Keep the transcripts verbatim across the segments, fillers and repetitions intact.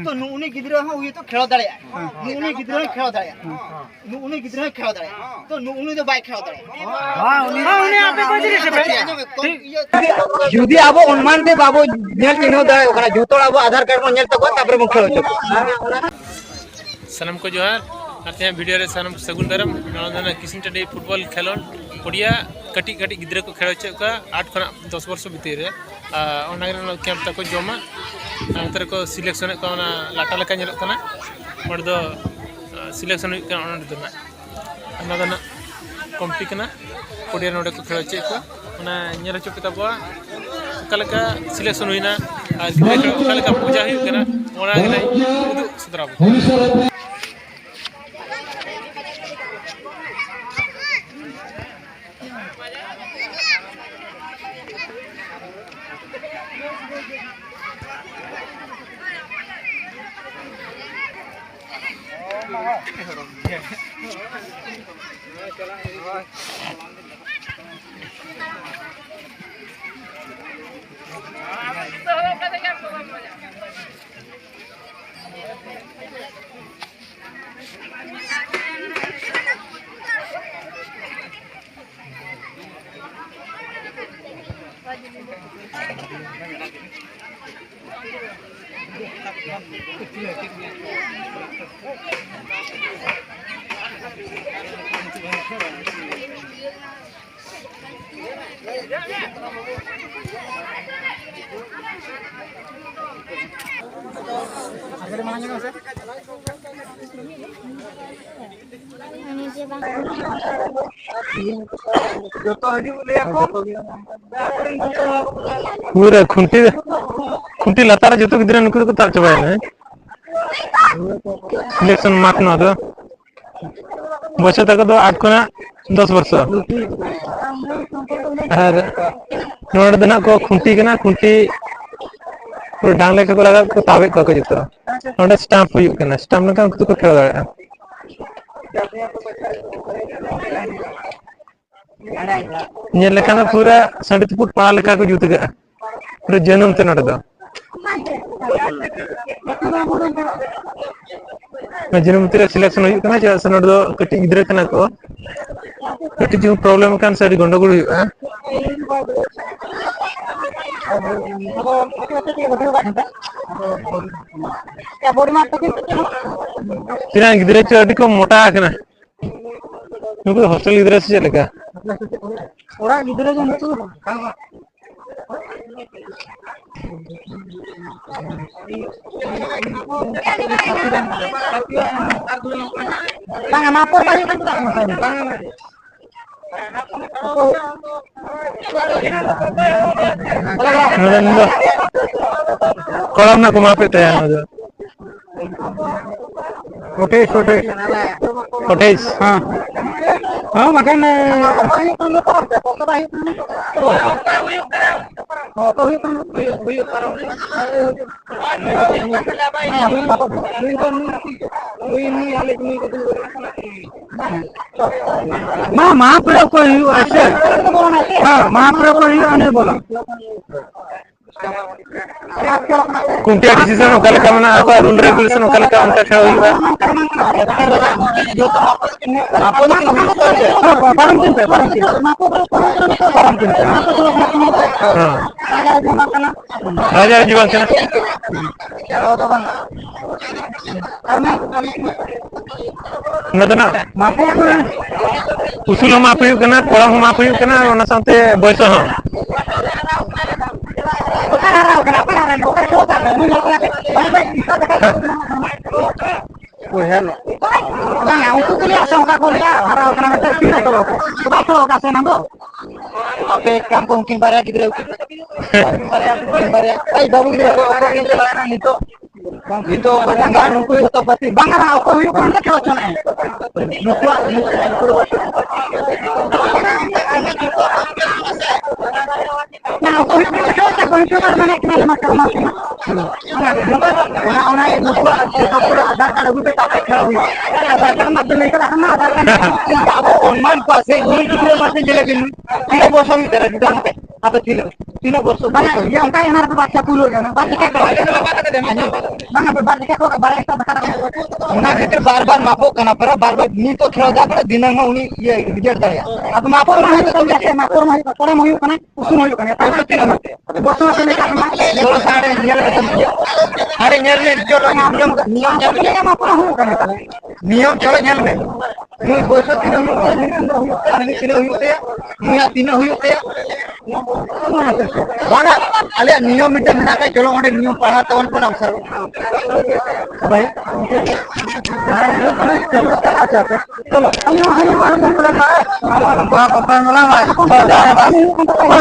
ᱛᱚ ᱱᱩᱜᱼᱩᱱᱤ ᱜᱤᱫᱽᱨᱟᱹ ᱦᱚᱸ ᱦᱚᱭᱛᱳ ᱠᱷᱮᱞ ᱫᱟᱲᱮᱭᱟᱜᱼᱟᱭ᱾ ᱱᱩᱜᱼᱩᱱᱤ ᱜᱤᱫᱽᱨᱟᱹ ᱦᱚᱸ ᱠᱷᱮᱞ ᱫᱟᱲᱮᱭᱟᱜᱼᱟᱭ᱾ ᱱᱩᱜᱼᱩᱱᱤ ᱜᱤᱫᱽᱨᱟᱹ ᱦᱚᱸ ᱠᱷᱮᱞ ᱫᱟᱲᱮᱭᱟᱜᱼᱟᱭ᱾ ᱛᱚ ᱱᱩᱜᱼᱩᱱᱤ ᱫᱚ ᱵᱟᱭ ᱠᱷᱮᱞ ᱫᱟᱲᱮᱭᱟᱜᱼᱟ᱾ ᱦᱮᱸ, ᱩᱱᱤ ᱟᱯᱮ ᱯᱟᱹᱪᱨᱤ ᱨᱮ ᱯᱮ᱾ ᱟᱸᱡᱚᱢ ᱢᱮ, ᱠᱚᱢ ᱤᱭᱟᱹ ᱡᱩᱫᱤ ᱟᱵᱚ ᱚᱱᱢᱟᱱ ᱛᱮ ᱵᱟᱵᱚ ᱧᱮᱞ ᱪᱤᱱᱦᱟᱹᱣ ᱫᱟᱲᱮᱭᱟᱠᱚ ᱠᱟᱱᱟ, ᱡᱷᱚᱛᱚ ᱦᱚᱲ ᱟᱵᱚ ᱟᱫᱷᱟᱨ ᱠᱟᱨᱰ ᱵᱚᱱ ᱧᱮᱞ ᱛᱟᱠᱚᱣᱟ, ᱛᱟᱯᱚᱨᱮ ᱵᱚᱱ ᱠᱷᱮᱞ ᱦᱚᱪᱚ ᱠᱚᱣᱟ᱾ ᱥᱟᱱᱟᱢ ᱠᱚ ᱡᱚᱦᱟᱨ, ᱟᱨ ᱛᱮᱦᱮᱧ ᱵᱷᱤᱰᱤᱭᱳ ᱨᱮ ᱥᱟᱱᱟᱢ ᱠᱚ ᱥᱟᱹᱜᱩᱱ ᱫᱟᱨᱟᱢ᱾ ᱱᱚᱣᱟ ᱫᱚ ᱱᱟᱜ ᱠᱤᱥᱤᱱ ᱴᱟᱺᱰᱤ ᱯᱷᱩᱴᱵᱚᱞ ᱠᱷᱮᱞᱳᱸᱰ ᱯᱚᱲᱤᱭᱟ, ᱠᱟᱹᱴᱤᱡ ᱠᱟᱹᱴᱤᱡ ᱜᱤᱫᱽᱨᱟᱹ ᱠᱚ ᱠᱷᱮᱞ ᱦᱚᱪᱚᱭᱮᱫ ᱠᱚᱣᱟ ᱟᱴ ᱠᱷᱚᱱᱟᱜ ᱫᱚᱥ ᱵᱚᱨᱥᱚ ᱵᱷᱤᱛᱤᱨ ᱨᱮ᱾ ᱟᱨ ᱚᱱᱟ ᱜᱮ ᱱᱚᱣᱟ ᱠᱮᱢᱯ ᱛᱟᱠᱚ ᱡᱚᱢᱟ᱾ ᱟᱨ ᱱᱚᱛᱮ ᱨᱮᱠᱚ ᱥᱤᱞᱮᱠᱥᱚᱱᱮᱫ ᱠᱚᱣᱟ, ᱚᱱᱟ ᱞᱟᱴᱟ ᱞᱮᱠᱟ ᱧᱮᱞᱚᱜ ᱠᱟᱱᱟ, ᱚᱸᱰᱮ ᱫᱚ, ᱟᱸ, ᱥᱤᱞᱮᱠᱥᱚᱱ ᱦᱩᱭᱩᱜ ᱠᱟᱱᱟ᱾ ᱚᱸᱰᱮ ᱫᱚ ᱱᱟᱜ, ᱚᱱᱟ ᱫᱚ ᱱᱟᱜ ᱠᱚᱢᱤᱴᱤ ᱠᱟᱱᱟ, ᱯᱚᱲᱤᱭᱟ ᱱᱚᱰᱮ ᱠᱚ ᱠᱷᱮᱞ ᱦᱚᱪᱚᱭᱮᱫ ᱠᱚᱣᱟ᱾ ᱚᱱᱟ ᱧᱮᱞ ᱦᱚᱪᱚ ᱯᱮ ᱛᱟᱵᱚᱣᱟ, ᱚᱠᱟ ᱞᱮᱠᱟ ᱥᱤᱞᱮᱠᱥᱚᱱ ᱦᱩᱭᱱᱟ ᱟᱨ ᱜᱤᱫᱽᱨᱟᱹ ᱠᱚ ᱚᱠᱟ ᱞᱮᱠᱟ ᱢᱚᱡᱟ ᱦᱩᱭᱩᱜ ᱠᱟᱱᱟ, ᱚᱱᱟ ᱜᱮ ᱱᱟᱜ ᱤᱧ ᱩᱫᱩᱜ ᱥᱚᱫᱚᱨ ᱟᱵᱚᱱ ᱠᱟᱱᱟ᱾ ᱯᱩᱨᱟᱹ ᱠᱷᱩᱱᱴᱤ, ᱠᱷᱩᱱᱴᱤ ᱞᱟᱛᱟᱨ ᱨᱮ ᱡᱚᱛᱚ ᱜᱤᱫᱽᱨᱟᱹ ᱱᱩᱠᱩ ᱫᱚᱠᱚ ᱛᱟᱵ ᱪᱟᱵᱟᱭᱮᱱᱟ᱾ ᱤᱞᱮᱠᱥᱚᱱ ᱢᱟᱴᱷ ᱱᱚᱣᱟ ᱫᱚ᱾ ᱵᱚᱭᱮᱥ ᱛᱟᱠᱚ ᱫᱚ ᱟᱴ ᱠᱷᱚᱱᱟᱜ ᱫᱚᱥ ᱵᱚᱨᱥᱚ᱾ ᱟᱨ ᱱᱚᱰᱮ ᱫᱚ ᱱᱟᱜ ᱠᱚ ᱠᱷᱩᱱᱴᱤ ᱠᱟᱱᱟ, ᱠᱷᱩᱱᱴᱤ ᱯᱩᱨᱟᱹ ᱰᱟᱝ ᱞᱮᱠᱟ ᱠᱚ ᱞᱟᱜᱟᱣ ᱠᱚ ᱛᱟᱵᱮᱫ ᱠᱚᱣᱟ ᱠᱚ ᱡᱚᱛᱚ᱾ ᱱᱚᱰᱮ ᱥᱴᱟᱢᱯ ᱦᱩᱭᱩᱜ ᱠᱟᱱᱟ, ᱥᱴᱟᱢᱯ ᱞᱮᱱᱠᱷᱟᱱ ᱩᱱᱠᱩ ᱫᱚᱠᱚ ᱠᱷᱮᱞ ᱫᱟᱲᱮᱭᱟᱜᱼᱟ᱾ ᱧᱮᱞ ᱞᱮᱠᱷᱟᱱ ᱫᱚ ᱯᱩᱨᱟᱹ ᱥᱟᱺᱰᱤ ᱛᱩᱯᱩᱫ ᱯᱟᱲᱟ ᱞᱮᱠᱟ ᱠᱚ ᱡᱩᱛ ᱠᱟᱜᱼᱟ, ᱯᱩᱨᱟᱹ ᱡᱟᱹᱱᱩᱢ ᱛᱮ ᱱᱚᱰᱮ ᱫᱚ᱾ ᱢᱟᱹᱡᱷᱤ ᱢᱚᱱᱛᱨᱤ ᱨᱮ ᱥᱤᱞᱮᱠᱥᱚᱱ ᱦᱩᱭᱩᱜ ᱠᱟᱱᱟ, ᱪᱮᱫᱟᱜ ᱥᱮ ᱱᱚᱰᱮ ᱫᱚ ᱠᱟᱹᱴᱤᱡ ᱜᱤᱫᱽᱨᱟᱹ ᱠᱟᱱᱟ ᱠᱚ᱾ ᱠᱟᱹᱴᱤᱡ ᱪᱩᱞᱩᱝ ᱯᱨᱚᱵᱞᱮᱢ ᱟᱠᱟᱱ ᱥᱮ ᱟᱹᱰᱤ ᱜᱚᱱᱰᱚᱜᱳᱞ ᱦᱩᱭᱩᱜᱼᱟ᱾ ᱛᱤᱱᱟᱹᱜ ᱜᱤᱫᱽᱨᱟᱹ ᱪᱚ ᱟᱹᱰᱤ ᱠᱚ ᱢᱚᱴᱟ ᱟᱠᱟᱱᱟ᱾ ᱱᱩᱠᱩ ᱫᱚ ᱦᱳᱥᱴᱮᱞ ᱜᱤᱫᱽᱨᱟᱹ ᱥᱮ ᱪᱮᱫ ᱞᱮᱠᱟ? ᱚᱲᱟᱜ ᱜᱤᱫᱽᱨᱟᱹ ᱫᱚ ᱱᱩᱠᱩ ᱫᱚ ᱵᱟᱝ᱾ ᱵᱟᱝᱟ, ᱱᱚᱣᱟ ᱯᱚᱨ ᱵᱟᱭ ᱦᱩᱭᱩᱜ ᱠᱟᱱ ᱛᱟᱵᱚᱱᱟ᱾ ᱵᱟᱝᱟ, ᱵᱟᱝᱟ᱾ ᱱᱚᱰᱮ ᱫᱚ ᱠᱚᱲᱟᱢ ᱨᱮᱱᱟᱜ ᱠᱚ ᱢᱟᱯᱮᱫ ᱛᱟᱭᱟ ᱱᱚᱣᱟ ᱫᱚ᱾ ᱠᱚᱴᱮᱥ, ᱠᱚᱴᱮᱥ᱾ ᱠᱚᱴᱮᱥ᱾ ᱦᱮᱸ᱾ ᱦᱮᱸ, ᱵᱟᱠᱷᱟᱱ, ᱮ, ᱢᱟ, ᱢᱟ, ᱯᱮᱲᱟ ᱚᱠᱚᱭ ᱦᱩᱭᱩᱜᱼᱟ ᱥᱮ? ᱦᱮᱸ, ᱢᱟ, ᱯᱮᱲᱟ ᱚᱠᱚᱭ ᱦᱩᱭᱩᱜᱼᱟ, ᱩᱱᱤ ᱵᱚᱞᱚ᱾ ᱠᱩᱢᱴᱤᱭᱟ ᱰᱤᱥᱤᱥᱚᱱ ᱚᱠᱟ ᱞᱮᱠᱟ ᱢᱮᱱᱟᱜᱼᱟ, ᱟᱠᱚᱣᱟᱜ ᱨᱩᱞ ᱨᱮᱜᱩᱞᱮᱥᱚᱱ ᱚᱠᱟ ᱞᱮᱠᱟ, ᱚᱱᱠᱟ ᱠᱷᱮᱞ ᱦᱩᱭᱩᱜᱼᱟ᱾ ᱯᱟᱨᱚᱢ ᱠᱤᱱ ᱯᱮ, ᱯᱟᱨᱚᱢ ᱠᱤᱱ ᱯᱮ᱾ ᱯᱟᱨᱚᱢ ᱠᱤᱱ ᱯᱮ᱾ ᱦᱮᱸ᱾ ᱨᱟᱡᱟ ᱡᱩᱣᱟᱹᱱ ᱠᱟᱱᱟ᱾ ᱚᱱᱟ ᱫᱚ ᱱᱟᱜ ᱩᱥᱩᱞ ᱦᱚᱸ ᱢᱟᱯ ᱦᱩᱭᱩᱜ ᱠᱟᱱᱟ, ᱠᱚᱲᱟ ᱦᱚᱸ ᱢᱟᱯ ᱦᱩᱭᱩᱜ ᱠᱟᱱᱟ, ᱟᱨ ᱚᱱᱟ ᱥᱟᱶᱛᱮ ᱵᱚᱭᱮᱥ ᱦᱚᱸ᱾ ᱵᱟᱝᱟ, ᱩᱱᱠᱩ ᱠᱚ ᱞᱟᱹᱭᱟ ᱥᱮ ᱚᱱᱠᱟ ᱠᱚ ᱞᱟᱹᱭᱟ, ᱦᱟᱨᱟ ᱟᱠᱟᱱᱟ ᱢᱤᱫᱴᱮᱱ ᱛᱤᱱᱟᱹᱜ ᱠᱚ ᱵᱟᱠᱚ ᱚᱠᱟ ᱥᱮᱱ ᱫᱚ᱾ ᱟᱯᱮ ᱠᱟᱱ ᱠᱚ ᱩᱱᱠᱤᱱ ᱵᱟᱨᱭᱟ ᱜᱤᱫᱽᱨᱟᱹ, ᱩᱱᱠᱤᱱ ᱵᱟᱨᱭᱟ, ᱟᱭ ᱵᱟᱹᱵᱩ ᱜᱤᱫᱽᱨᱟᱹ ᱠᱚ ᱚᱠᱟ ᱜᱤᱫᱽᱨᱟᱹ ᱵᱟᱲᱟᱭ ᱠᱟᱱᱟ ᱱᱤᱛᱚᱜ? ᱱᱤᱛᱚᱜ ᱵᱟᱝ ᱜᱟᱱ, ᱩᱱᱠᱩ ᱡᱚᱛᱚ ᱯᱟᱹᱛᱤ ᱵᱟᱝ ᱜᱟᱱᱚᱜᱼᱟ, ᱚᱠᱚᱭ ᱦᱩᱭᱩᱜ ᱠᱟᱱᱟ ᱪᱮᱫ ᱦᱚᱪᱚ ᱱᱟᱜ ᱱᱩᱠᱩᱣᱟᱜ, ᱱᱩᱠᱩ, ᱱᱩᱠᱩ ᱫᱚ ᱵᱟᱝ ᱜᱟᱱᱚᱜᱼᱟ᱾ ᱚᱱᱟ, ᱚᱱᱟ, ᱱᱩᱠᱩᱣᱟᱜ ᱟᱫᱷᱟᱨ ᱠᱟᱨᱰ ᱟᱹᱜᱩ ᱯᱮ, ᱛᱟᱯᱚᱨ ᱠᱷᱮᱞ ᱦᱩᱭᱩᱜᱼᱟ᱾ ᱟᱫᱷᱟᱨ ᱠᱟᱨᱰ ᱢᱟ ᱯᱮ ᱞᱟᱹᱭ ᱠᱟᱫᱟ, ᱦᱟᱱᱟ ᱟᱫᱷᱟᱨ ᱠᱟᱨᱰ᱾ ᱟᱵᱚ ᱚᱱᱢᱟᱱ ᱠᱚᱣᱟ ᱥᱮ, ᱱᱩᱭ ᱜᱤᱫᱽᱨᱟᱹ ᱢᱟ ᱥᱮ ᱧᱮᱞᱮ ᱵᱤᱱ, ᱱᱩᱭ ᱵᱚᱭᱚᱥ ᱦᱩᱭ ᱫᱟᱲᱮᱭᱟᱜᱼᱟ, ᱜᱤᱫᱽᱨᱟᱹ ᱦᱟᱯᱮ᱾ ᱟᱯᱮ ᱛᱤᱱᱟᱹᱜ, ᱛᱤᱱᱟᱹᱜ ᱵᱚᱨᱥᱚ? ᱵᱟᱝᱟ, ᱤᱭᱟᱹ, ᱚᱱᱠᱟ ᱜᱮ ᱚᱱᱟ ᱨᱮᱫᱚ ᱵᱟᱨ ᱪᱟᱯᱩ ᱨᱩᱣᱟᱹᱲ ᱠᱟᱱᱟ, ᱵᱟᱨ ᱡᱟᱠᱟ ᱠᱚ᱾ ᱟᱸᱡᱚᱢ ᱵᱟᱝᱟ, ᱵᱟᱨ ᱡᱟᱠᱟ ᱠᱚ, ᱵᱟᱨ ᱮᱠᱴᱟ ᱫᱟᱠᱟ ᱫᱟᱠᱟ᱾ ᱚᱱᱟ ᱠᱷᱟᱹᱛᱤᱨ ᱵᱟᱨ ᱵᱟᱨ ᱢᱟᱯᱚᱜ ᱠᱟᱱᱟ, ᱯᱮᱨᱟ ᱵᱟᱨ ᱵᱟᱨ ᱱᱤᱛ ᱠᱚ ᱠᱷᱮᱞ ᱫᱟ, ᱯᱮᱨᱟ ᱫᱤᱱᱟᱹᱝ ᱦᱚᱸ ᱩᱱᱤ ᱤᱭᱟᱹ ᱨᱤᱡᱟᱞᱴ ᱫᱟᱲᱮᱭᱟᱜᱼᱟ᱾ ᱟᱫᱚ ᱢᱟᱯᱚᱜ ᱢᱟ ᱦᱩᱭᱩᱜ ᱠᱟᱱ ᱜᱮᱭᱟ ᱥᱮ, ᱢᱟᱯᱚᱜ ᱢᱟ ᱦᱩᱭᱩᱜ ᱠᱟᱱᱟ, ᱠᱚᱲᱟ ᱢᱟ ᱦᱩᱭᱩᱜ ᱠᱟᱱᱟ, ᱯᱚᱭᱥᱟ ᱛᱤᱱᱟᱹᱜ ᱮᱢᱟ ᱯᱮᱭᱟ? ᱵᱚᱨᱥᱚ ᱢᱟ ᱯᱮ ᱞᱟᱹᱭ ᱠᱟᱜ ᱢᱟ᱾ ᱪᱚᱞᱚ ᱥᱟᱲᱮ ᱧᱮᱞ ᱞᱮ ᱠᱟᱱ ᱜᱮᱭᱟ᱾ ᱟᱨᱮ ᱧᱮᱞ ᱢᱮ, ᱪᱚᱞᱚ ᱱᱤᱭᱚᱢ, ᱱᱤᱭᱚᱢ ᱧᱮᱞ ᱢᱮ᱾ ᱢᱟᱯᱚᱜ ᱢᱟ ᱦᱩᱭᱩᱜ ᱠᱟᱱ ᱜᱮᱭᱟ ᱛᱟᱦᱞᱮ᱾ ᱱᱤᱭᱚᱢ ᱪᱚᱞᱚ ᱧᱮᱞ ᱢᱮ᱾ ᱱᱩᱭ ᱵᱚᱭᱥᱟ ᱛᱤᱱᱟᱹᱜ ᱦᱩᱭᱩᱜ ᱛᱟᱭᱟ, ᱱᱩᱭ ᱛᱤᱱᱟᱹᱜ ᱦᱩᱭᱩᱜ ᱛᱟᱭᱟ, ᱱᱩᱭᱟᱜ ᱛᱤᱱᱟᱹᱜ ᱦᱩᱭᱩᱜ ᱛᱟᱭᱟ, ᱵᱟᱝᱟ, ᱟᱞᱮᱭᱟᱜ ᱱᱤᱭᱚᱢ ᱢᱤᱫᱴᱮᱱ ᱢᱮᱱᱟᱜ ᱠᱷᱟᱡ, ᱪᱚᱞᱚ ᱚᱸᱰᱮ ᱱᱤᱭᱚᱢ ᱯᱟᱲᱦᱟᱣ ᱛᱟᱵᱚᱱ ᱯᱮ ᱱᱟ, ᱥᱟᱨ᱾ ᱵᱷᱟᱭ, ᱟᱪᱪᱷᱟ, ᱟᱪᱪᱷᱟ, ᱪᱚᱞᱚ᱾ ᱵᱟᱯᱟ ᱢᱮᱞᱟ ᱵᱷᱟᱭ᱾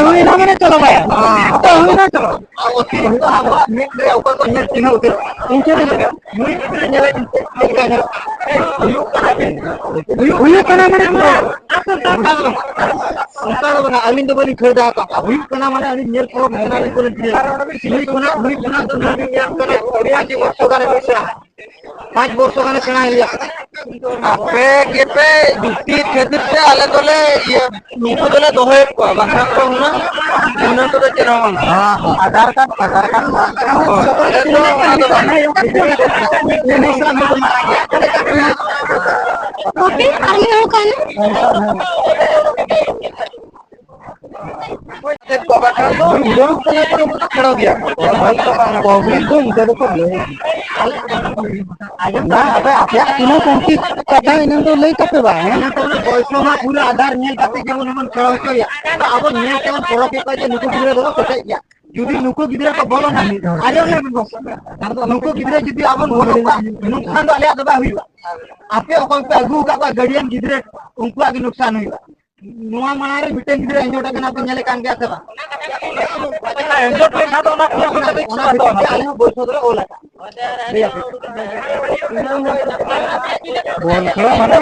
ᱦᱩᱭ ᱮᱱᱟ ᱢᱟᱱᱮ ᱪᱚᱞᱚ ᱵᱷᱟᱭ᱾ ᱦᱩᱭ ᱮᱱᱟ ᱪᱚᱞᱚ᱾ ᱟᱵᱚᱣᱟᱜ ᱢᱮᱫ ᱨᱮ ᱚᱠᱚᱭ ᱠᱚ ᱧᱮᱞ ᱪᱤᱱᱦᱟᱹᱣ ᱩᱛᱟᱹᱨᱚᱜᱼᱟ᱾ ᱤᱱᱠᱟᱹ ᱜᱮ ᱞᱟᱹᱭᱟ᱾ ᱱᱩᱭ ᱜᱤᱫᱽᱨᱟᱹ ᱧᱮᱞᱮ ᱪᱮᱫ ᱞᱮᱠᱟ ᱧᱮᱞᱚᱜ ᱠᱟᱱᱟ? ᱦᱩᱭᱩᱜ ᱠᱟᱱᱟ ᱯᱮ᱾ ᱦᱩᱭᱩᱜ ᱠᱟᱱᱟ ᱢᱟᱱᱮ ᱯᱩᱨᱟᱹ ᱟᱥᱚᱞ ᱠᱟᱛᱷᱟ ᱫᱚ ᱵᱟᱝ᱾ ᱚᱱᱠᱟ ᱫᱚ ᱵᱟᱝᱟ, ᱟᱹᱞᱤᱧ ᱫᱚ ᱵᱟᱹᱞᱤᱧ ᱠᱷᱟᱹᱲ ᱫᱟ ᱟᱠᱟᱫ ᱠᱚᱣᱟ᱾ ᱦᱩᱭᱩᱜ ᱠᱟᱱᱟ ᱢᱟᱱᱮ ᱟᱹᱞᱤᱧ ᱧᱮᱞ ᱯᱚᱨᱚᱵᱽ ᱠᱟᱱᱟ ᱞᱤᱧ ᱵᱚᱞᱮ ᱴᱷᱤᱠ᱾ ᱱᱩᱭ ᱠᱷᱚᱱᱟᱜ, ᱱᱩᱭ ᱠᱷᱚᱱᱟᱜ ᱫᱚ ᱱᱩᱭ ᱧᱮᱞ ᱠᱟᱱᱟ, ᱟᱹᱰᱤ ᱟᱹᱰᱤ ᱵᱚᱨᱥᱚ ᱜᱟᱱᱮ ᱵᱮᱥᱟ᱾ ᱯᱟᱸᱪ ᱵᱚᱨᱥᱚ ᱜᱟᱱᱮ ᱥᱮᱬᱟ ᱦᱩᱭᱩᱜᱼᱟ᱾ ᱟᱯᱮ ᱜᱮᱯᱮ ᱡᱩᱠᱛᱤ ᱠᱷᱟᱹᱛᱤᱨ ᱛᱮ ᱟᱞᱮ ᱫᱚᱞᱮ ᱤᱭᱟᱹ ᱱᱩᱠᱩ ᱫᱚᱞᱮ ᱫᱚᱦᱚᱭᱮᱫ ᱠᱚᱣᱟ, ᱵᱟᱝᱠᱷᱟᱱ ᱫᱚ ᱦᱩᱱᱟᱹᱝ, ᱦᱩᱱᱟᱹᱝ ᱠᱚᱫᱚ ᱪᱮᱫ ᱦᱚᱸ ᱵᱟᱝ᱾ ᱦᱮᱸ, ᱦᱮᱸ, ᱟᱫᱷᱟᱨ ᱠᱟᱨᱰ, ᱟᱫᱷᱟᱨ ᱠᱟᱨᱰ᱾ ᱦᱳᱭ, ᱟᱞᱮ ᱫᱚ ᱚᱱᱟ ᱫᱚ ᱵᱟᱝ᱾ ᱠᱚᱯᱤ ᱟᱨ ᱢᱤᱫ ᱦᱚᱲ ᱠᱟᱱᱟ᱾ ᱯᱟᱵᱽᱞᱤᱠ ᱫᱚ ᱤᱱᱠᱟᱹ ᱫᱚᱠᱚ ᱞᱟᱹᱭ᱾ ᱟᱸᱡᱚᱢ ᱫᱟ, ᱟᱯᱮ, ᱟᱯᱮᱭᱟᱜ ᱛᱤᱱᱟᱹᱜ ᱠᱚᱢᱯᱤ ᱠᱟᱛᱷᱟ ᱤᱱᱟᱹ ᱫᱚ ᱞᱟᱹᱭ ᱛᱟᱯᱮ ᱵᱟᱝ, ᱦᱮᱸ? ᱤᱱᱟᱹ ᱛᱟᱦᱞᱮ ᱵᱚᱭᱥᱚ ᱢᱟ ᱯᱩᱨᱟᱹ ᱟᱫᱷᱟᱨ ᱧᱮᱞ ᱠᱟᱛᱮ ᱜᱮᱵᱚᱱ ᱮᱢᱚᱱ ᱠᱷᱮᱞ ᱦᱚᱪᱚᱭᱟ᱾ ᱟᱵᱚ ᱧᱮᱞ ᱛᱮᱵᱚᱱ ᱯᱚᱨᱚᱠ ᱠᱮᱫ ᱠᱚᱣᱟ ᱡᱮ ᱱᱩᱠᱩ ᱜᱤᱫᱽᱨᱟᱹ ᱫᱚᱠᱚ ᱠᱮᱴᱮᱡ ᱜᱮᱭᱟ᱾ ᱡᱩᱫᱤ ᱱᱩᱠᱩ ᱜᱤᱫᱽᱨᱟᱹ ᱠᱚ ᱵᱚᱞᱚᱱᱟ, ᱟᱸᱡᱚᱢ ᱞᱮ ᱢᱮ ᱜᱚ᱾ ᱱᱩᱠᱩ ᱜᱤᱫᱽᱨᱟᱹ ᱡᱩᱫᱤ ᱟᱵᱚ ᱵᱚᱞᱚ ᱠᱚᱣᱟ, ᱱᱩᱠᱥᱟᱱ ᱫᱚ ᱟᱞᱮᱭᱟᱜ ᱫᱚ ᱵᱟᱝ ᱦᱩᱭᱩᱜᱼᱟ᱾ ᱟᱯᱮ ᱚᱠᱚᱭ ᱯᱮ ᱟᱹᱜᱩ ᱟᱠᱟᱫ ᱠᱚᱣᱟ ᱜᱟᱨᱰᱤᱭᱟᱱ ᱜᱤᱫᱽᱨᱟᱹ, ᱩᱱᱠᱩᱣᱟᱜ ᱜᱮ ᱱᱩᱠᱥᱟᱱ ᱦᱩᱭᱩᱜᱼᱟ᱾ ᱱᱚᱣᱟ ᱢᱟᱲᱟᱝ ᱨᱮ ᱢᱤᱫᱴᱮᱱ ᱜᱤᱫᱽᱨᱟᱹ ᱮᱱᱡᱚᱭ ᱠᱟᱱᱟ, ᱯᱮ ᱧᱮᱞᱮ ᱠᱟᱱ ᱜᱮᱭᱟ ᱥᱮ ᱵᱟᱝ? ᱮᱱᱡᱚᱭ ᱞᱮᱱᱠᱷᱟᱱ ᱫᱚ ᱚᱱᱟ ᱠᱷᱚᱱᱟᱜ ᱫᱚ ᱠᱟᱹᱴᱤᱡ ᱚᱱᱟ ᱠᱷᱟᱹᱛᱤᱨ ᱛᱮ ᱟᱞᱮ ᱦᱚᱸ ᱵᱚᱭᱥᱚ ᱫᱚᱞᱮ ᱚᱞ ᱟᱠᱟᱫᱼᱟ᱾ ᱞᱟᱹᱭ ᱟᱯᱮ᱾ ᱵᱚᱞ ᱠᱷᱮᱞᱳ ᱢᱟᱱᱮ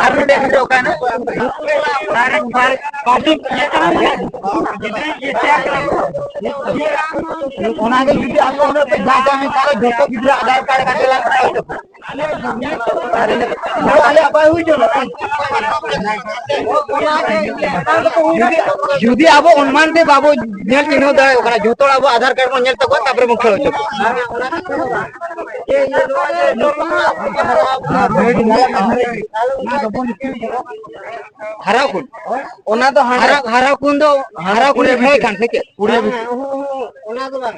ᱟᱨ ᱢᱤᱫᱴᱮᱱ ᱜᱤᱫᱽᱨᱟᱹ ᱚᱠᱟᱭᱮᱱᱟ? ᱚᱱᱟᱜᱮ ᱡᱩᱫᱤ ᱟᱯᱮ ᱩᱱᱟᱹᱜ ᱯᱮ ᱡᱟᱸᱡᱟ ᱢᱮᱱᱠᱷᱟᱱ ᱡᱚᱛᱚ ᱜᱤᱫᱽᱨᱟᱹ ᱟᱫᱷᱟᱨ ᱠᱟᱨᱰ ᱠᱟᱛᱮ ᱞᱟᱝ ᱦᱟᱛᱟᱣ ᱦᱚᱪᱚ ᱠᱚᱣᱟ᱾ ᱟᱞᱮᱭᱟᱜ ᱵᱟᱭ ᱦᱩᱭ ᱦᱚᱪᱚ ᱞᱮᱫᱟ᱾ ᱡᱩᱫᱤ, ᱡᱩᱫᱤ ᱟᱵᱚ ᱚᱱᱢᱟᱱ ᱛᱮ ᱵᱟᱵᱚ ᱧᱮᱞ ᱪᱤᱱᱦᱟᱹᱣ ᱫᱟᱲᱮᱭᱟᱜ ᱠᱟᱱᱟ, ᱡᱷᱚᱛᱚ ᱦᱚᱲ ᱟᱵᱚ ᱟᱫᱷᱟᱨ ᱠᱟᱨᱰ ᱵᱚᱱ ᱧᱮᱞ ᱛᱟᱠᱚᱣᱟ, ᱛᱟᱯᱚᱨᱮ ᱵᱚᱱ ᱠᱷᱮᱞ ᱦᱚᱪᱚ ᱠᱚᱣᱟ᱾ ᱦᱟᱨᱟᱣ ᱠᱷᱚᱱ᱾ ᱚᱱᱟ ᱫᱚ ᱦᱟᱸᱰᱮ ᱦᱟᱨᱟᱣ, ᱦᱟᱨᱟᱣ ᱠᱩᱱ ᱫᱚ, ᱦᱟᱨᱟᱣ ᱠᱩᱱ ᱠᱷᱮᱞ ᱠᱟᱱ ᱥᱮ ᱪᱮᱫ? ᱠᱩᱲᱤ ᱦᱟᱹᱵᱤᱡ᱾ ᱚᱱᱟ ᱫᱚ ᱵᱟᱝ᱾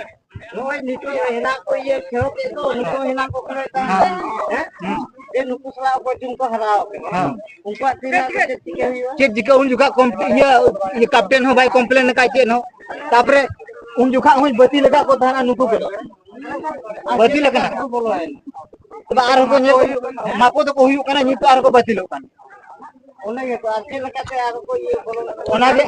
ᱱᱚᱜᱼᱚᱭ ᱱᱤᱛᱚᱜ ᱦᱮᱱᱟᱜ ᱠᱚ ᱤᱭᱟᱹ ᱠᱷᱮᱞᱳᱰ ᱮᱫ ᱫᱚ, ᱱᱤᱛᱚᱜ ᱦᱮᱱᱟᱜ ᱠᱚ ᱠᱷᱮᱞᱳᱰ ᱮᱫ ᱛᱟᱦᱮᱸᱫ᱾ ᱦᱮᱸ? ᱡᱮ ᱱᱩᱠᱩ ᱥᱟᱞᱟᱜ ᱚᱠᱚᱭ ᱪᱚᱝ ᱠᱚ ᱦᱟᱨᱟᱣ ᱠᱟᱱᱟ᱾ ᱦᱮᱸ᱾ ᱩᱱᱠᱩᱣᱟᱜ ᱛᱤᱱᱟᱹᱜ ᱪᱮᱫ ᱪᱤᱠᱟᱹ ᱦᱩᱭᱩᱜᱼᱟ? ᱪᱮᱫ ᱪᱤᱠᱟᱹ ᱩᱱ ᱡᱚᱠᱷᱟᱜ ᱠᱚᱢ-, ᱤᱭᱟᱹ, ᱤᱭᱟᱹ ᱠᱮᱯᱴᱮᱱ ᱦᱚᱸ ᱵᱟᱭ ᱠᱚᱢᱯᱞᱮᱱ ᱟᱠᱟᱫ ᱪᱮᱫ ᱦᱚᱸ᱾ ᱛᱟᱯᱚᱨᱮ ᱩᱱ ᱡᱚᱠᱷᱟᱜ ᱦᱚᱸ ᱵᱟᱹᱛᱤᱞ ᱟᱠᱟᱫ ᱠᱚ ᱛᱟᱦᱮᱱᱟ ᱱᱩᱠᱩ ᱠᱚᱫᱚ᱾ ᱵᱟᱹᱛᱤᱞ ᱟᱠᱟᱱᱟ᱾ ᱛᱚᱵᱮ ᱟᱨᱦᱚᱸ ᱠᱚ ᱧᱮᱞ, ᱢᱟᱯᱚ ᱫᱚᱠᱚ ᱦᱩᱭᱩᱜ ᱠᱟᱱᱟ, ᱱᱤᱛᱚᱜ ᱟᱨᱦᱚᱸ ᱠᱚ ᱵᱟᱹᱛᱤᱞᱚᱜ ᱠᱟᱱᱟ᱾ ᱚᱱᱟ ᱜᱮᱛᱚ, ᱟᱨ ᱪᱮᱫ ᱞᱮᱠᱟᱛᱮ ᱟᱨᱦᱚᱸ ᱠᱚ ᱤᱭᱟᱹ ᱵᱚᱞᱚᱱᱟ? ᱚᱱᱟᱜᱮ᱾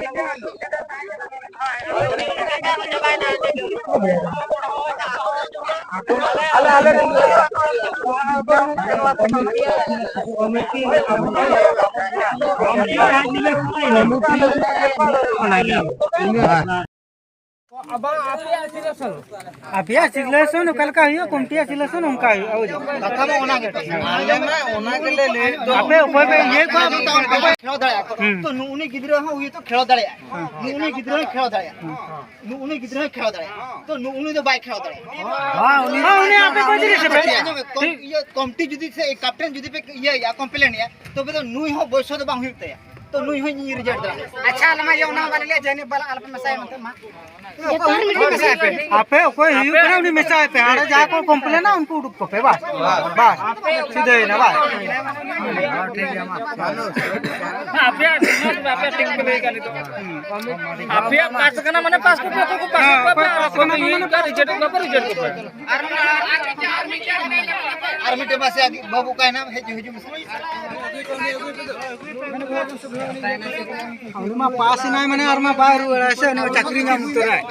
ᱟᱯᱮᱭᱟᱜ ᱥᱤᱞᱮᱠᱥᱚᱱ ᱚᱠᱟ ᱞᱮᱠᱟ ᱦᱩᱭᱩᱜᱼᱟ, ᱠᱚᱢᱤᱴᱤᱭᱟᱜ ᱥᱤᱞᱮᱠᱥᱚᱱ ᱚᱱᱠᱟ ᱦᱩᱭᱩᱜᱼᱟ, ᱵᱩᱡᱷᱟᱹᱣ? ᱠᱟᱛᱷᱟ ᱢᱟ ᱚᱱᱟ ᱜᱮ᱾ ᱟᱞᱮ ᱢᱟ ᱚᱱᱟ ᱜᱮᱞᱮ ᱞᱟᱹᱭᱮᱫ ᱫᱚ᱾ ᱟᱯᱮ ᱚᱠᱚᱭ ᱯᱮ ᱤᱭᱟᱹ ᱠᱚᱣᱟ? ᱠᱷᱮᱞ ᱫᱟᱲᱮᱭᱟᱜᱼᱟ ᱠᱚ᱾ ᱦᱩᱸ᱾ ᱛᱚ ᱱᱩᱜᱼᱩᱱᱤ ᱜᱤᱫᱽᱨᱟᱹ ᱦᱚᱸ ᱦᱩᱭᱩᱜ ᱛᱚ ᱠᱷᱮᱞ ᱫᱟᱲᱮᱭᱟᱜᱼᱟ᱾ ᱦᱩᱸ᱾ ᱱᱩᱜᱼᱩᱱᱤ ᱜᱤᱫᱽᱨᱟᱹ ᱦᱚᱸ ᱠᱷᱮᱞ ᱫᱟᱲᱮᱭᱟᱜᱼᱟ᱾ ᱦᱩᱸ᱾ ᱱᱩᱜᱼᱩᱱᱤ ᱜᱤᱫᱽᱨᱟᱹ ᱦᱚᱸ ᱠᱷᱮᱞ ᱫᱟᱲᱮᱭᱟᱜᱼᱟ᱾ ᱛᱚ ᱱᱩᱜᱼᱩᱱᱤ ᱫᱚ ᱵᱟᱭ ᱠᱷᱮᱞ ᱫᱟᱲᱮᱭᱟᱜᱼᱟ᱾ ᱦᱳᱭ, ᱩᱱᱤ ᱟᱯᱮ ᱠᱚ ᱡᱤᱱᱤᱥ ᱯᱮ᱾ ᱟᱸᱡᱚᱢ ᱢᱮ, ᱠᱚᱢ-, ᱴᱷᱤᱠ᱾ ᱤᱭᱟᱹ ᱠᱚᱢᱤᱴᱤ ᱡᱩᱫᱤ ᱥᱮ ᱠᱮᱯᱴᱮᱱ ᱡᱩᱫᱤ ᱯᱮ ᱤᱭᱟᱹᱭᱟ, ᱠᱚᱢᱯᱞᱮᱱ ᱮᱭᱟ, ᱛᱚᱵᱮ ᱫᱚ ᱱᱩᱭ ᱦᱚᱸ ᱵᱚᱭᱥᱚ ᱫᱚ ᱵᱟᱝ ᱦᱩᱭᱩᱜ ᱛᱟᱭᱟ᱾ ᱛᱚ ᱱᱩᱭ ᱦᱚᱸ ᱤᱧ ᱨᱤᱡᱮᱠᱴ ᱫᱟ᱾ ᱟᱪᱪᱷᱟ, ᱟᱞᱮ ᱢᱟ ᱤᱭᱟᱹ ᱚᱱᱟ ᱦᱚᱸ ᱵᱟᱞᱮ ᱞᱟᱹᱭᱟ ᱡᱮ ᱱᱩᱭ ᱵᱟᱞᱟ ᱟᱞᱚᱯᱮ ᱢᱮᱥᱟᱭᱟ ᱢᱮᱱᱛᱮ ᱢᱟ᱾ ᱡᱚᱛᱚ ᱦᱚᱲ ᱢᱤᱫᱴᱤᱡ ᱢᱮᱥᱟᱭ ᱯᱮ᱾ ᱟᱯᱮ ᱚᱠᱚᱭ ᱦᱩᱭᱩᱜ ᱠᱟᱱᱟ ᱩᱱᱤ ᱢᱮᱥᱟᱭ ᱯᱮ᱾ ᱟᱨ ᱡᱟᱦᱟᱸᱭ ᱠᱚ ᱠᱚᱢᱯᱞᱮᱱᱟ ᱩᱱᱠᱩ ᱩᱰᱩᱠ ᱠᱚᱯᱮ, ᱵᱟᱥ᱾ ᱵᱟᱥ᱾ ᱥᱤᱫᱷᱟᱹᱭᱮᱱᱟ, ᱵᱟᱥ᱾ ᱟᱯᱮᱭᱟᱜ ᱴᱤᱢ ᱢᱮᱱᱟᱜᱼᱟ, ᱟᱯᱮᱭᱟᱜ ᱴᱤᱢ ᱯᱮ ᱞᱟᱹᱭ ᱠᱟᱜ ᱱᱤᱛᱚᱜ᱾ ᱟᱯᱮᱭᱟᱜ ᱯᱟᱥ ᱠᱟᱱᱟ ᱢᱟᱱᱮ ᱯᱟᱥ ᱠᱚᱯᱮ, ᱚᱠᱚᱭ ᱠᱚ ᱯᱟᱥ ᱦᱮᱸ, ᱠᱚᱯᱮ, ᱚᱠᱚᱭ ᱯᱟᱥ ᱠᱟᱱᱟ ᱢᱟᱱᱮ ᱨᱤᱡᱮᱠᱴ ᱠᱚᱯᱮ, ᱨᱤᱡᱮᱠᱴ ᱠᱚᱯᱮ᱾ ᱟᱨ ᱢᱤᱫᱴᱮᱱ ᱢᱟᱥᱮ ᱵᱟᱹᱵᱩ ᱚᱠᱟᱭᱮᱱᱟᱢ? ᱦᱮᱡ ᱦᱤᱡᱩᱜ ᱢᱮᱥᱮ᱾ ᱩᱱᱤ ᱢᱟ ᱯᱟᱥ ᱮᱱᱟᱭ, ᱢᱟᱱᱮ ᱟᱨ ᱢᱟ ᱵᱟᱭ ᱨᱩᱣᱟᱹᱲᱟ ᱥᱮ, ᱩᱱᱤ ᱢᱟ ᱪᱟᱹᱠᱨᱤ ᱧᱟᱢ ᱩᱛᱟᱹᱨᱟᱭ᱾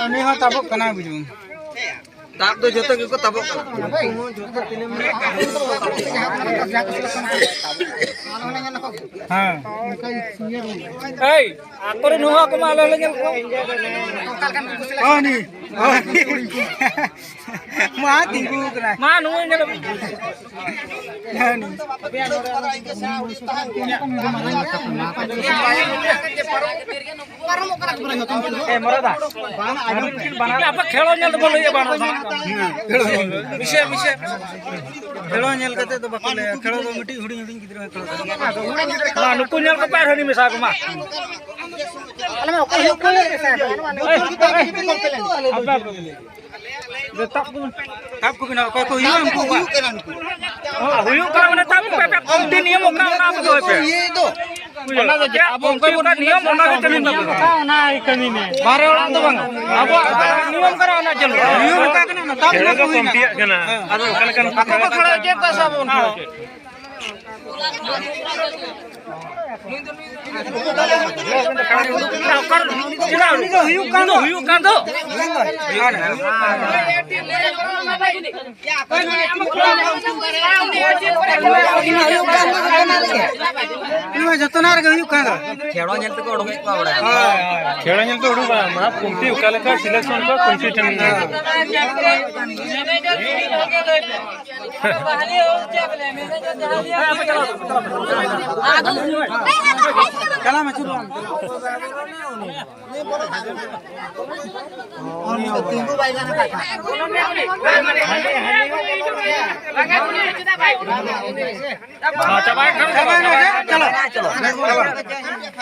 ᱩᱱᱤ ᱦᱚᱸ ᱛᱟᱵᱚᱜ ᱠᱟᱱᱟᱭ, ᱵᱩᱡᱷᱟᱹᱣ᱾ ᱛᱟᱵ ᱫᱚ ᱡᱚᱛᱚ ᱜᱮᱠᱚ ᱛᱟᱵᱚᱜ ᱠᱟᱱᱟ᱾ ᱦᱮᱸ᱾ ᱮᱭ, ᱟᱠᱚᱨᱮᱱ ᱦᱚᱸ ᱟᱠᱚ ᱢᱟ ᱟᱞᱮ ᱞᱮ ᱧᱮᱞ ᱠᱚᱣᱟ᱾ ᱦᱚᱸ, ᱱᱤ᱾ ᱦᱚᱸ, ᱱᱤ᱾ ᱢᱟ ᱛᱤᱸᱜᱩ ᱠᱟᱱᱟᱭ᱾ ᱢᱟ ᱱᱩᱭ ᱧᱮᱞ ᱢᱮ᱾ ᱦᱮᱸ, ᱱᱤ᱾ ᱮ, ᱢᱚᱨᱟᱫᱟ᱾ ᱟᱯᱮ ᱠᱷᱮᱞᱳ ᱧᱮᱞ ᱛᱮᱵᱚ ᱞᱟᱹᱭᱮᱫ ᱵᱟᱝ? ᱢᱤᱥᱮ, ᱢᱤᱥᱮ᱾ ᱠᱷᱮᱞᱳ ᱧᱮᱞ ᱠᱟᱛᱮ ᱫᱚ ᱵᱟᱠᱚ ᱞᱟᱹᱭᱟ᱾ ᱠᱷᱮᱞᱳ ᱫᱚ ᱢᱤᱫᱴᱤᱡ ᱦᱩᱰᱤᱧ ᱦᱩᱰᱤᱧ ᱜᱤᱫᱽᱨᱟᱹ ᱦᱚᱸ ᱠᱷᱮᱞᱳ ᱫᱚ᱾ ᱢᱟ, ᱱᱩᱠᱩ ᱧᱮᱞ ᱠᱚᱯᱮ ᱟᱨ ᱦᱟᱹᱱᱤ ᱢᱮᱥᱟ ᱠᱚᱢᱟ᱾ ᱟᱞᱮ ᱢᱟ ᱚᱠᱚᱭ ᱦᱚᱸ ᱵᱟᱞᱮ ᱢᱮᱥᱟ ᱠᱚᱣᱟ᱾ ᱟᱯᱮ, ᱟᱯᱮ᱾ ᱡᱮ ᱛᱟᱵ ᱠᱚᱵᱚᱱ᱾ ᱛᱟᱵ ᱠᱚ ᱵᱮᱱᱟᱣ, ᱚᱠᱚᱭ ᱠᱚ ᱦᱩᱭᱩᱜᱼᱟ ᱩᱱᱠᱩ ᱠᱚᱣᱟᱜ᱾ ᱦᱚᱸ, ᱦᱩᱭᱩᱜ ᱠᱟᱱᱟ, ᱢᱟᱱᱮ ᱛᱟᱵ ᱠᱚᱯᱮ, ᱟᱯᱮ ᱠᱚᱢᱤᱴᱤ ᱱᱤᱭᱚᱢ ᱚᱠᱟ ᱚᱱᱟ ᱠᱚ ᱫᱚᱦᱚᱭ ᱯᱮ᱾ ᱤᱭᱟᱹ ᱫᱚ᱾ ᱵᱩᱡᱷᱟᱹᱣ? ᱚᱱᱟ ᱫᱚ ᱪᱮᱫ? ᱟᱯᱮᱭᱟᱜ ᱟᱵᱚ ᱠᱚᱢᱤᱴᱤ ᱚᱠᱚᱭ ᱵᱚᱱ ᱚᱠᱟ ᱱᱤᱭᱚᱢ ᱚᱱᱟ ᱜᱮ ᱪᱟᱹᱞᱩᱭ ᱛᱟᱯᱮ᱾ ᱚᱱᱟ ᱜᱮ ᱠᱟᱹᱢᱤ ᱢᱮ᱾ ᱵᱟᱦᱨᱮ ᱚᱲᱟᱜ ᱫᱚ ᱵᱟᱝ᱾ ᱟᱵᱚᱣᱟᱜ ᱚᱠᱟ ᱱᱤᱭᱚᱢ ᱠᱟᱱᱟ ᱚᱱᱟ ᱪᱟᱹᱞᱩ᱾ ᱱᱤᱭᱚᱢ ᱚᱠᱟ ᱠᱟᱱᱟ ᱚᱱᱟ ᱛᱟᱵ ᱠᱷᱮᱞᱳ ᱚᱱᱟ ᱫᱚ ᱠᱚ ᱦᱩᱭ ᱠᱟᱱᱟ᱾ ᱠᱚᱢᱤᱴᱤᱭᱟᱜ ᱠᱟᱱᱟ᱾ ᱟᱫᱚ ᱚᱠᱟ ᱞᱮᱠᱟᱱ ᱟᱠᱚ ᱠᱚ ᱠᱷᱮᱞᱳ ᱪᱮᱫ ᱠᱚ ᱥᱟᱵ ᱚᱱᱟ ᱦᱚᱸ᱾ ᱪᱮᱫ? ᱪᱮᱫᱟᱜ ᱩᱱᱤ ᱫᱚ ᱦᱩᱭᱩᱜ ᱠᱟᱱ ᱫᱚ? ᱦᱩᱭᱩᱜ ᱠᱟᱱ ᱫᱚ᱾ ᱩᱱᱤ ᱢᱟ ᱡᱚᱛᱚᱱᱟᱜ ᱨᱮᱜᱮ ᱦᱩᱭᱩᱜ ᱠᱟᱱ ᱫᱚ᱾ ᱠᱷᱮᱲᱚ ᱧᱮᱞ ᱛᱮᱠᱚ ᱚᱰᱚᱠᱮᱫ ᱠᱚᱣᱟ ᱚᱲᱟᱜ᱾ ᱦᱳᱭ, ᱦᱳᱭ᱾ ᱠᱷᱮᱲᱚ ᱧᱮᱞ ᱛᱮ ᱩᱰᱩᱠ ᱵᱟᱝ, ᱢᱟ ᱠᱚᱢᱤᱴᱤ ᱚᱠᱟ ᱞᱮᱠᱟ ᱥᱤᱞᱮᱠᱥᱚᱱ ᱠᱚ ᱠᱚᱢᱤᱴᱤ ᱴᱷᱮᱱ ᱜᱮ᱾ ᱪᱟᱞᱟᱜ ᱢᱮ, ᱪᱚᱞᱚ᱾ ᱩᱱᱤ ᱫᱚ ᱛᱤᱸᱜᱩ ᱵᱟᱭ ᱜᱟᱱ ᱟᱠᱟᱫ᱾ ᱪᱟᱵᱟᱭᱮᱱ ᱠᱷᱟᱱ ᱪᱟᱵᱟᱭᱮᱱ ᱠᱷᱟᱱ, ᱪᱟᱞᱟᱜ, ᱪᱟᱞᱟᱜ᱾